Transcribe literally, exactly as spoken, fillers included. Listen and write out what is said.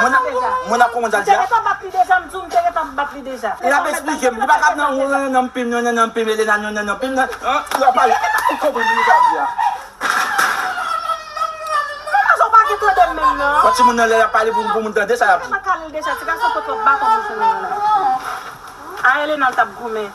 mwen. Mwen ap konprann sa l di a. M te gentan bat li deja, m di w m te gentan bat li deja. L ap eksplike m. Li pa kab nan yon nannan m pim, yon nannan m pim, Elena, yon nannan m pim. Li ap pale. Ou konprann li pa di a. Kòman sa w pa gen tande m menm nan? Yon timoun nan lè l ap pale pou, pou moun tande sa l ap di. Mwen pa kale l deja, ti gason pot wòp baton pou jounen an. A Elena l t ap goumen.